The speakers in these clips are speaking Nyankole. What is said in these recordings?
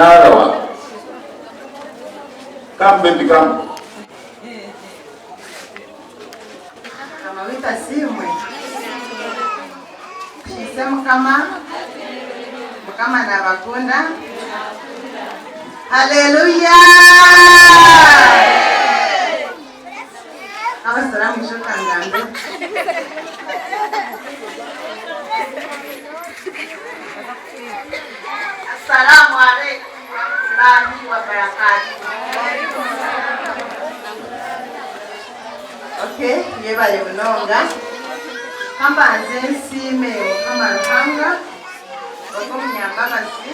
Narawa. Come baby come. Mukama waitu asiimwe. Tuhiise Mukama. Mukama nabakunda. Haleluya! Abasiramu ijo kangambe. Assalamu alaikum warahmatullahi wabarakatuh. Okay, yebare munonga. Kambanze nsiime Mukama Ruhanga ogw'omunyambabazi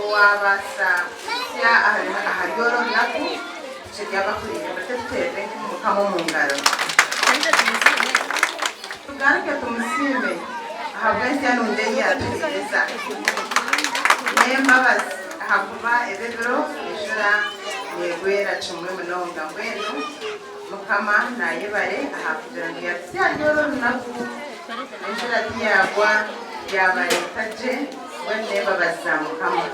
owaabaasa kuhitsya ahari oru orunaku tukiri abahuriire. Mureke tuteerere enkumu Mukama omu ngaro. Tugaruke tumusiime ahabw'ensya nungi ei yaatuheereza n'embabazi ahakuba ebi ebiro enjura neegwera kimwe munonga. Mbwenu Mukama naayebare aha kugira ngu yaatuhitsya ahari oru orunaku, enjura tiyaagwa yaabareeta gye, mbwenu n'embabazi za Mukama.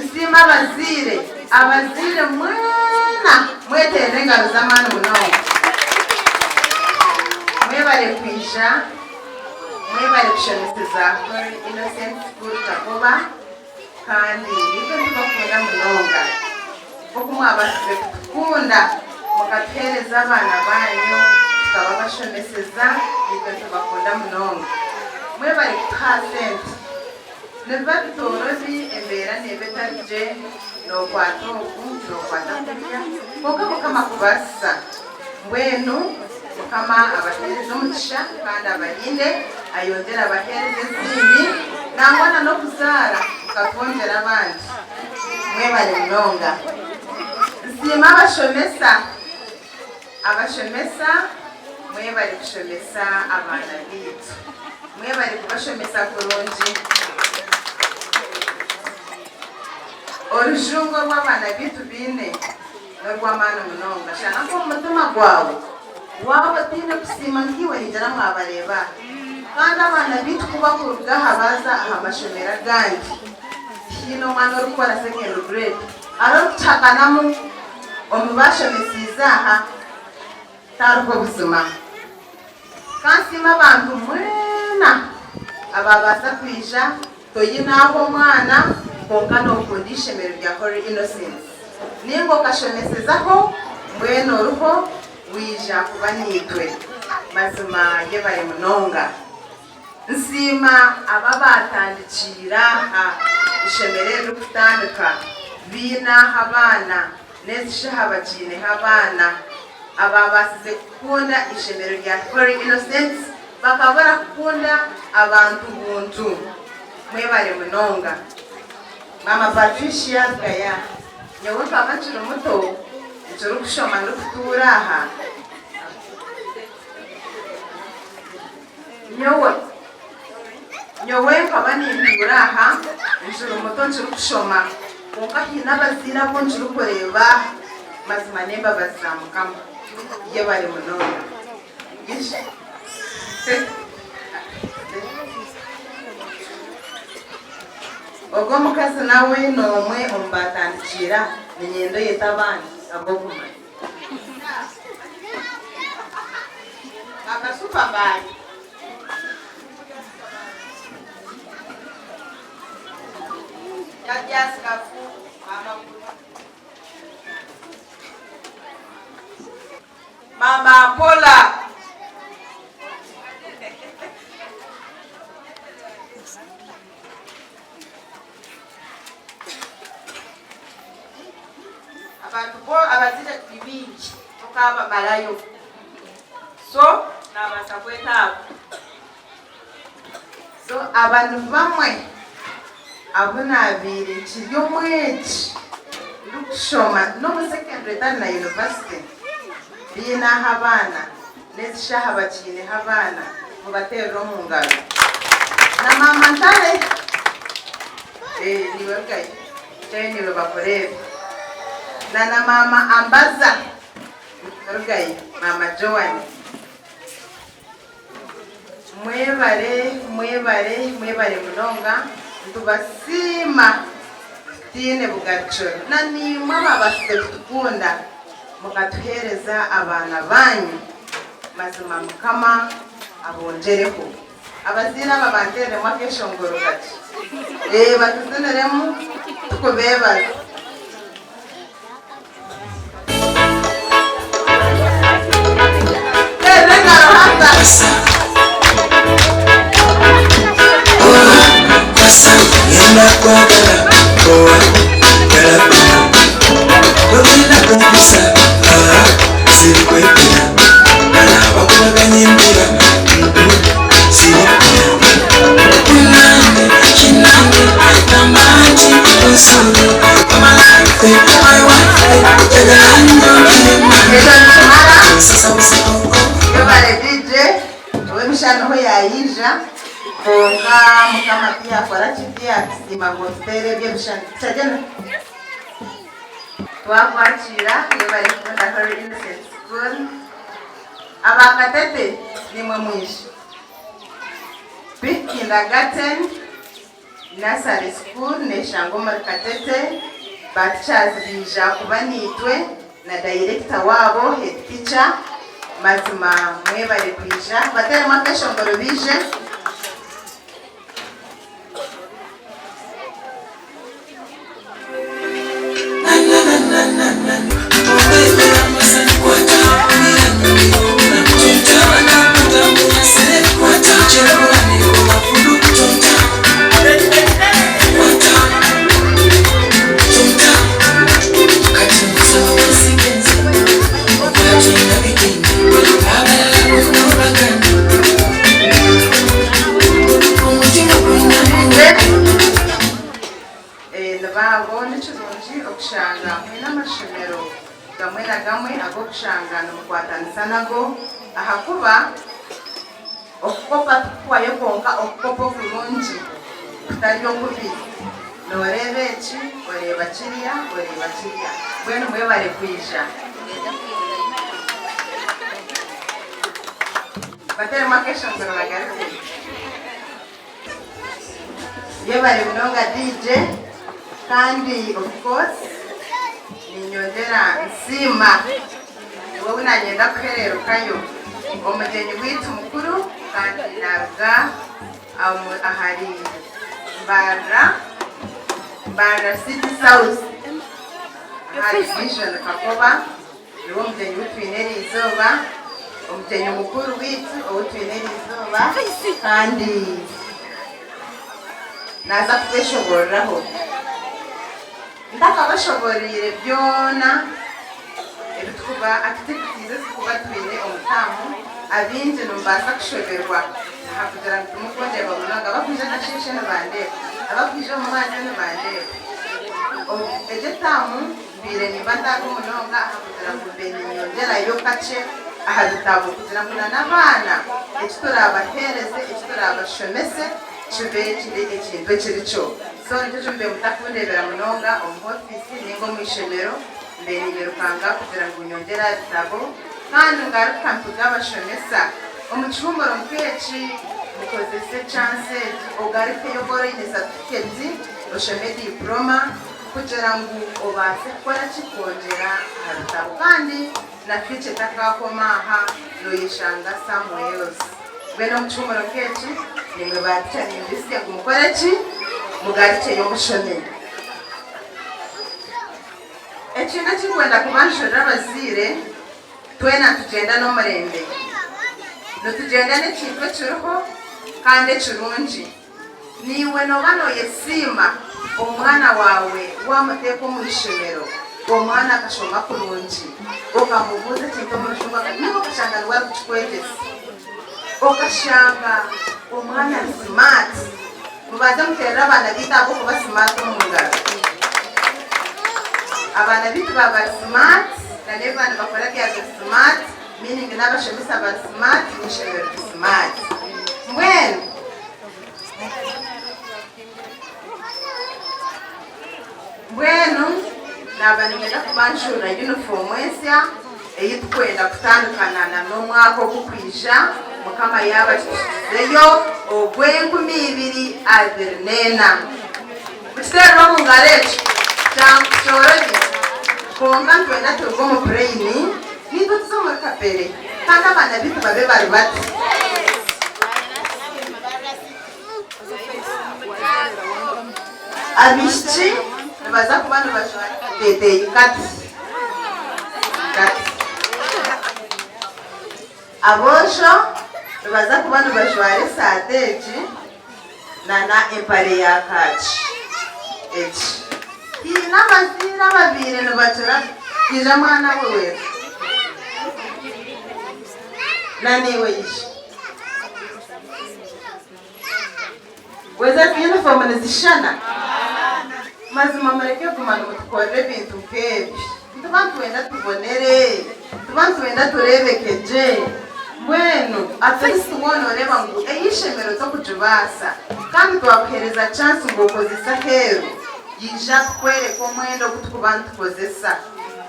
Nsiima abazaire, abazaire mwena mweteerere engaro z'amaani munonga. Mwebare kwija, mwebare kushomeseza Holy Innocents School Kagoba kandi naitwe nitubakunda munonga. Nk'oku mwabaasize kutukunda mukatuheereza abaana baanyu tukababashomeseza, naitwe nitubakunda munonga. Mwebare kutuha sente. Nibiba bitoorobi, embeera neeba etari gye, nookwata oku, nookwata kuriya, kwonka Mukama akubaasisa. Mbwenu Mukama abaheereze omugisha kandi abarinde, ayongyere abaheereze ezindi, nangwa na n'okuzaara mukatwongyera abandi. Mwebare munonga. Nsiima abashomesa. Abashomesa mwebare kushomesa abaana baitu. Mwebare kubashomesa kurungi. Orujungu oru abaana baitu baine n'orw'amaani munonga. Shana nk'omu mutima gwawe waaba otaine kusiima nkaiwe ningira mwabareeba aha. Kandi abaana baitu ku bakuruga aha baaza aha mashomero agandi, tihaine omwana orikukora second grade hariho orikukihakanamu Omu baashomesiize aha tihariho buzima. Ka nsiime abantu mwena abaabaasa kwija toine ahu omwana kwonka nookunda eishomero rya Holy Innocents nainga okashomesezaho mbwenu oriho waija kuba naitwe. Mazima yebare munonga. Nsiima abo abaatandikiire aha ishomero eri kutandika baine aho abaana n'ezi shaha bakiineho abaana abaabaasize kukunda eishomero rya Holy Innocents bakabura kukunda abantu buntu. Mwebare munonga. Maama Patricia Rugaya, Nyowe nkaba nkiri muto nkirikushoma ndikutuura aha. Nyowe, nyowe nkaba nintuura aha nkiri muto nkirikushoma, kwonka haine abazaire abu nkirikureeba aha, mazima n'embabazi za Mukama. Yebare munonga. Ogwo omukazi nawe n'omwe omu baatandikiire aha, niinyenda oyete abandi abu okumanya. Mama Superman. Jajja Sikafu, Mama Mama Mpola. Abantu bo abazaire turi baingi tokabamarayo so nabaasa kweta abo. So aba nibamwe abu nabaire nkiri omwegi ndikushoma n'omu secondary etari na university baine aho abaana n'ezi shaaha bakiineho abaana mubateerere omu ngaro na maama Ntare eh niiwe rugayo kyayo niiwe bakureebe na na maama Ambaza niiwe rugayo maama Joan. Mwebare mwebare mwebare munonga nitubasiima. Kutaine bugarukiro. Na naimwe abaabasize kutukunda mukatuheereza abaana baanyu, mazima Mukama abongyereho. Abazaire aba banteereremu akeeshongoro kakye. Ee, batuziniremu tukubeebaza. Teerera engaro haza. Ekyo nikimara. Yebare DJ, ow'emishana niho yaija kwonka Mukama tiyakora ki tiyatusiima ngu otuteere eby'emishana. Kyagye Twakwakiira, yebare kukunda Holy Innocents School. Aba Katete nimwe mwije. Big Kindergarten. Nursery School neshangwa omuri Katete, ba teachers baija kuba naitwe na director waabo head teacher, mazima mwebare kwija, bateremu akeshongoro baije. Nibaabo ni kirungi okushanga mwine amashomero gamwe na gamwe ag'okushanga nimukwatanisa nago ahakuba okukopa tikuhwayo kwonka okukopa okurungi kutari okubi. Nooreeba eki, oreeba kiriya, oreeba kiriya. Mbwenu mwebare kwija. Bateremu akeshongoro bagarukye. Yebare munonga DJ kandi of course ninyongyera nsiima niwe ou nanyenda kuhererukayo omugyenyi waitu mukuru kandi naruga ahari Mbarara, Mbarara City South ahari Vision Kakoba. Niwe omugyenyi ou twine eri izooba, omugyenyi mukuru waitu ou twine eri izooba kandi naaza kutweshobooreraho. Ntakabashoboororeire byona ebitukuba, activities ezi tukuba twine omu taamu, abaingi nimubaasa kushoberwa aha kugira ngu timukundeeba munonga. Abakwija akasheeshe nibandeeba, abakwija omu mwazyo nibandeeba. Egi etaamu Mbaire nimba ntaaga munonga aha kugira ngu mbe niinyongyerayo kakye aha bitabo kugira ngu na n'abaana eki turaabaheereze, eki turaabashomese kibe kiri ekintu ekiri kyo. So nikyo kimwe mbaire mutakundeebera munonga omu ofiisi nainga omu ishomero, mbaire niinyirukanga kugira ngu nyongyere aha bitabo kandi ngaruka mpige abashomesa. Omu kihuumuro nk'eki mukozese chance egi ogarukeyo obe oine satifiketi oshome diploma. Kugira ngu obaase kukora ki? Kwongyera aha bitabo. Kandi na future etakakoma aha, noyeshanga somewhere else. Mbwenu omu kihumuro nk'eki, naimwe ba teacher nimbisya ngu mukore ki? Mugarukyeyo mushome. Ekindi ekinkwenda kubanjurira abazaire, twena nitugyenda n'omurembe. Nitugyenda n'ekintu ekiriho kandi ekirungi. Naiwe nooba nooyesiima omwana waawe waamuteeka omu ishomero, omwana akashoma kurungi, okamubuuza ekintu omu rujungu nainga okashanga niwe arikukikwegyesa, okashanga omwana ari simaati. Mubanze muteerere abaana baitu ahabw'okuba simaati omu ngaro. Abaana baitu baaba bari simaati n'ebi baaba nibakora byaba biri simaati, meaning n'abashomesa bari simaati n'eishomero riri simaati. Mbwenu. Mbwenu naaba niinyenda kubanjurira yunifoomu ensya ei tukwenda kutandikana na n'omwaka ogukwija Mukama yaaba akituhikizeyo ogw'enkumi ibiri abiri n'ena. Mukiteerere omu ngaro ekyo. Kyangu kyorobi. Kwonka nitwenda turuge omu pureyini naitwe tuze omuri kapere kandi abaana baitu babe bari bati. Abaishiki nibaza kuba nibajwara akateteeyi kati kati. Aboojo nibaza kuba nibajwara esaati egi nana empare ya kaaki egi. Haine abazaire ababaire nibagira ija mwana we weeka nana iwe ija. Weeza ezi yunifoomu nizishushana? Mazima mureke kuguma nimutukorera ebintu nk'ebi. Nituba nitwenda tubonere, nituba nitwenda tureebeke gye. Mbwenu at least waaba nooreeba ngu ey'eishomero tokugibaasa kandi twakuheereza chance ngu okozese aheeru, ija tukworeke omwenda ogu turikuba nitukozesa.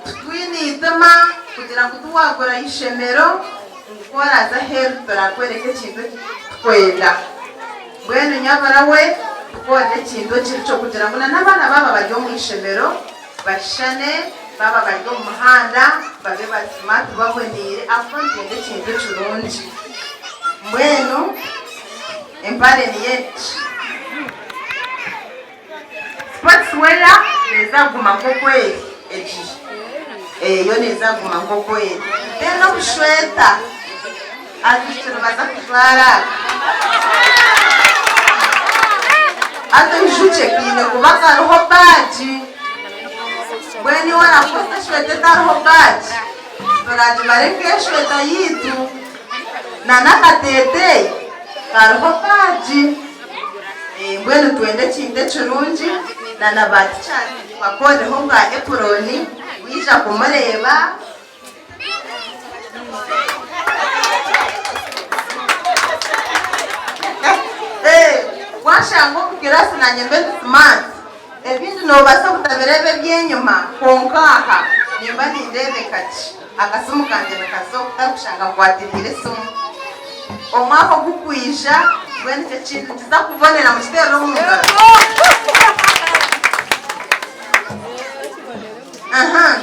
Titwine eitima kugira ngu tiwaagura ishomero ngu ku oraaze aheeru titurakworeka ekintu eki turikwenda. Mbwenu nyabura we tukorere ekintu ekiri ky'okugira ngu n'abaana baaba bari omu ishomero bashushane, baaba bari omu muhanda babe bazima tibaboniire ahakuba nitwenda ekintu ekirungi. Mbwenu empare niyo egi. Sports wear neeza kuguma nk'oku eri egi, yo neeza kuguma nk'oku eri. Then obushweta abaishiki nibaza kujwara aka. Haza oijukye kaine kuba kariho baagi. Mbwenu iwe orakozesa eshweta etariho baagi, toragibare nk'eshweta yaitu. N'akateteeyi kariho baagi. Mbwenu nitwenda ekintu ekirungi na na ba teachers bakoreho nka apron waija kumureeba. Washanga omu class nanye mbe ndi smart ebindi nobaasa obutabireeba ebyenyima kwonka aha nimba nindeebeka gye akasimu kangye nikazooka otarikushanga nkwatiriire esimu. Omwaka ogukwija mbwenu ekyo kintu nikiza kubonera mukiteerere omu ngaro. Aha.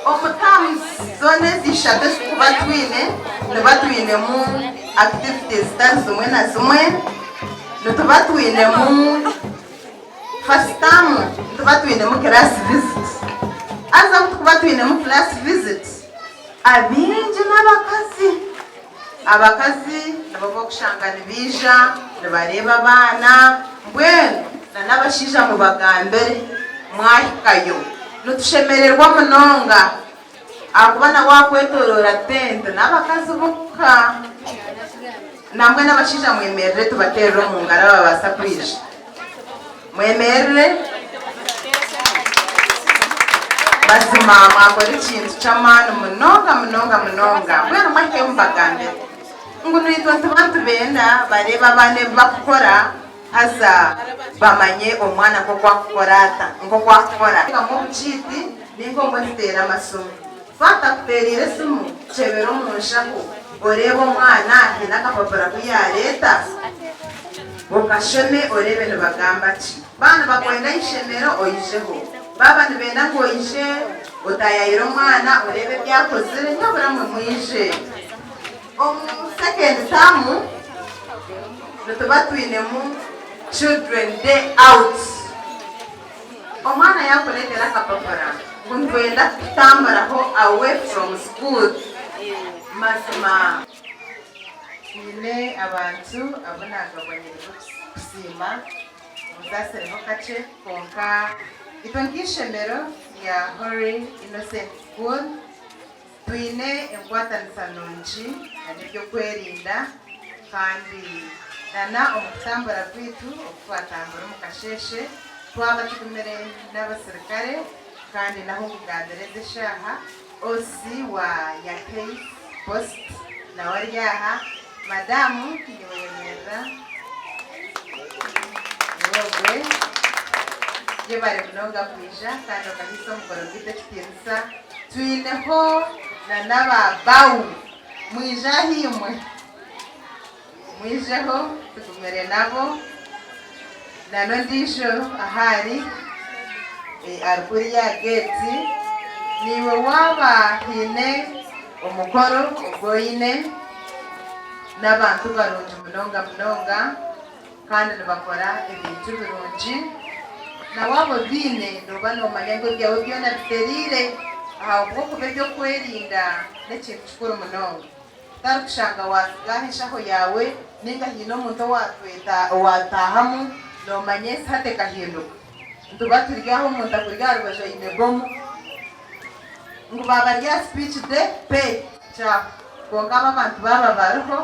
Omu terms zoona ezi ishatu ezi turikuba twine, nituba twinemu activities zitari zimwe na zimwe, nituba twinemu first term nituba twinemu class visit. Haza obu turikuba twinemu class visit, abaingi n'abakazi. Abakazi nibo b'okushanga nibaija nibareeba abaana, mbwenu na n'abashaija mubagambire mwahikayo. Nitushemererwa munonga ahakuba na waakwetoroora tenti n'abakazi bonka. Nambwenu abashaija mwemerere tubateerere omu ngaro ababaasa kwija. Mwemerere. Mazima mwakora ekintu ky'amaani munonga munonga munonga. Mbwenu mwahikayo mubagambire ngu naitwe nituba nitubenda bareebe abaana ebi bakukora haza bamanye omwana nk'oku akukora ata, nk'oku akukora. Teekamu obukiiti ninga obumwe tuteere amasimu. Twaba tutakuteereire esimu, kyebera omu nshaho oreebe omwana haine akapapura aku yaareeta, okashome oreebe nibagamba ki. Baaba nibakwenda aha ishomero, oijeho. Baaba nibenda ngu oije otaayaayire omwana oreebe ebi akozire, nyabura mwe mwije. Omu second term nituba twinemu children day out. Omwana yakureetera akapapura ngu nitwenda kutamburaho away from school mazima. Twine abantu abu naagabonire kusiima munsaasireho kakye kwonka itwe nk'eishomero rya Holy Innocent School Twine enkwatanisa nungi n'eby'okwerinda kandi na omu kutambura kwaitu oku twatambura omu kasheeshe twaba tugumire n'abasirikare kandi n'ah'okugambira ezi eshaaha OC wa Yakei Post nawe ari aha. Madamu niiwe yemerera niwe ogwe. Yebare munonga kwija kandi okahaisa omukoro gwaitu ekitiinisa. Twineho na n'aba bau. Mwije aha imwe. Mwijeho tugumire nabo. Na n'ondiijo ahu ari. Ari kuriya aha geeti. Naiwe waaba haine omukoro ogu oine n'abantu barungi munonga munonga kandi nibakora ebintu birungi, na waaba obiine nooba noomanya ngu ebyawe byona bitereire ahabw'okuba eby'okwerinda n'ekintu kikuru munonga. Otarikushanga waatsiga aha enshaho yaawe nainga haine omuntu owaataahamu noomanya ensi hati ekahinduka. Nituba turi aho omuntu akuri aha rubaju aine bomu ngu baaba bari aha speech de pe kyaho kwonka abo abantu baaba bariho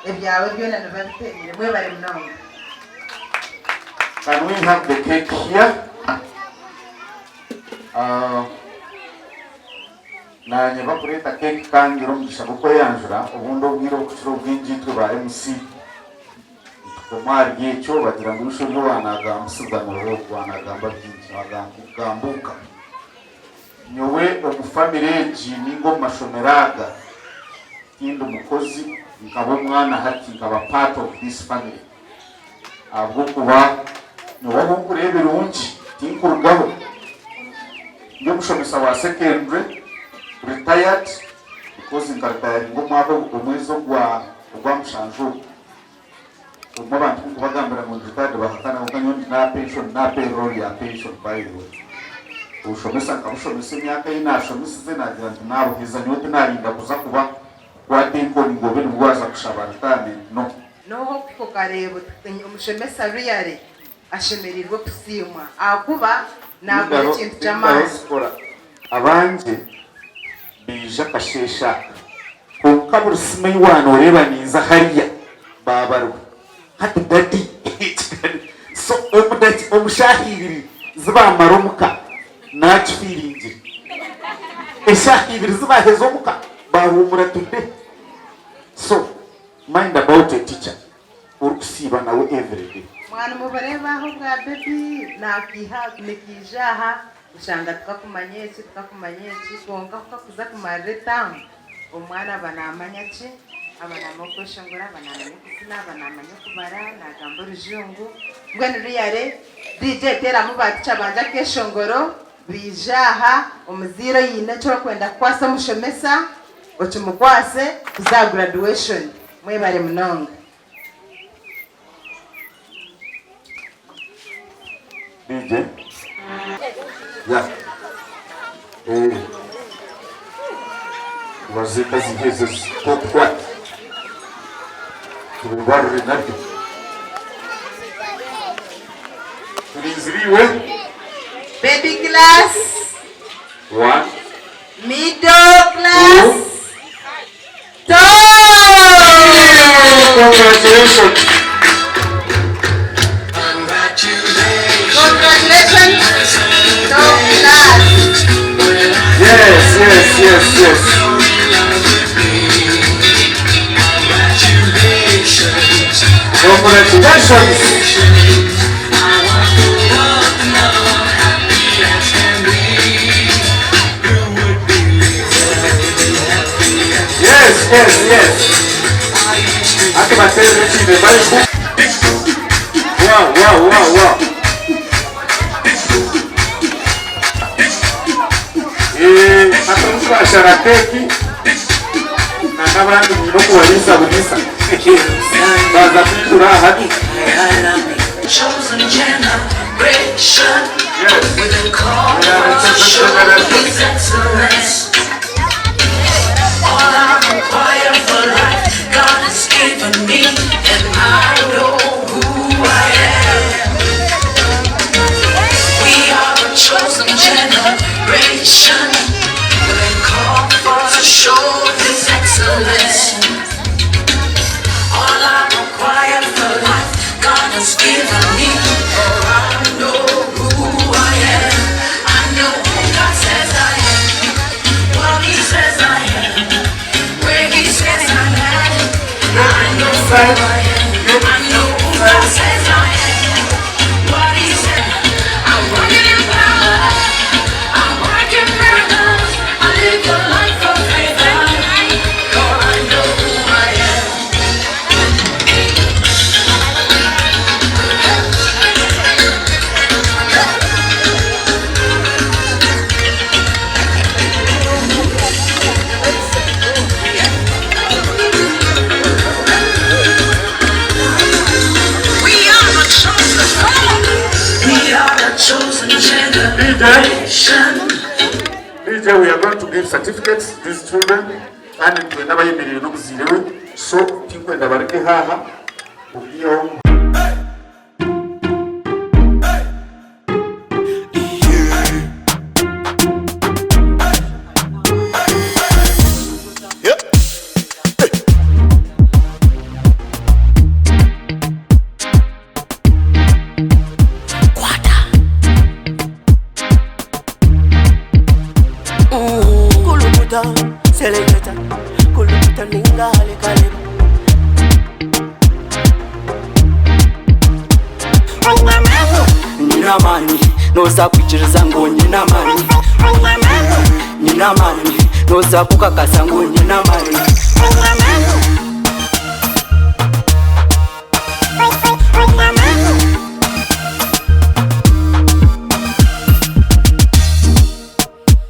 ebyawe byona nibiba bitereire. Mwebare munonga. Can we have the cake here? Uh, Naanye bakureeta cake kangira omugisha gw'okweyanjura obundi obwire obukukira obwingi itwe ba MC nitukoma ahari ekyo bagira ngu eisho ry'owanagambisibwa niwe wanagamba bingi wagambuuka. Nyowe omu family egi ninga omu mashomero aga tindi mukozi nkaba omwana hati nkaba part of this family ahabw'okuba nyowe ahu nkureeba ebirungi tinkurugaho. Ndi omushomesa wa secondary retired because nka retiringa omwaka omwezi ogwa ogwa mushanju ogu. Obumwe abantu kunkubagambira ngu ndi retired bahakana kwonka nyowe ndi n'aha pension n'aha payroll ya pension by the way. Obushomesa nkabushomesa emyaka ei naashomesize naagira nti naabuheza nyowe tinarinda kuza kuba kukwata enkoni ngu obe nibwo waaza kushaba retirement no. N'oha okuhika okareeba oti omushomesa really Ashemereirwe kusiimwa ahakuba naakora Engaro ekintu engaro ky'amaani. zikora abangye baija akasheeshe aka kwonka buri simu ei waanoreeba ninza hariya baabariho hati daddy so omu omu shaaha ibiri zi baamara omuka naakifiiringire eshaaha ibiri zi baaheza omuka baahuumura today so mind about a teacher. Orikusiiba nawe everyday. Mwana mubureebe aha obwa baby nakiiha nikiija aha oshanga tukakumanya eki tukakumanya eki kwonka kukakuza kumarira etamu omwana aba namanya ki aba namanya okweshongora aba namanya okuzina aba namanya okubara nagamba orujungu mbwenu really DJ teramu ba teacher bangye akeshongoro baije aha omuzaire oine eki orikwenda kukwasa omushomesa okimukwase kuza aha graduation. Mwebare munonga. DJ yeah eh wazita ziheze top what tubibarure nabyo turinziriwe Baby class, one middle class, two Congratulations. Congratulations, top class. Yes, yes, yes, yes. Congratulations. Yes, yes, yes. Hati bateerere ekiine bariku. Wow, wow, wow, wow. Eh, hati obu twashara keeki na n'abandi mwine okubariisa buriisa baaza kwijura aha hati. Congratulations. DJ, we are going to give certificates to these children kandi nitwenda abayemereire n'omuzaire we so tinkwenda bareke haaha okwihaho. Kulukuta, seleketa, kulukuta ninga halekaleba. Nyine amaani, nooza kwikiriza ngu nyine amaani. Nyine amaani, nooza kukakasa ngu nyine amaani.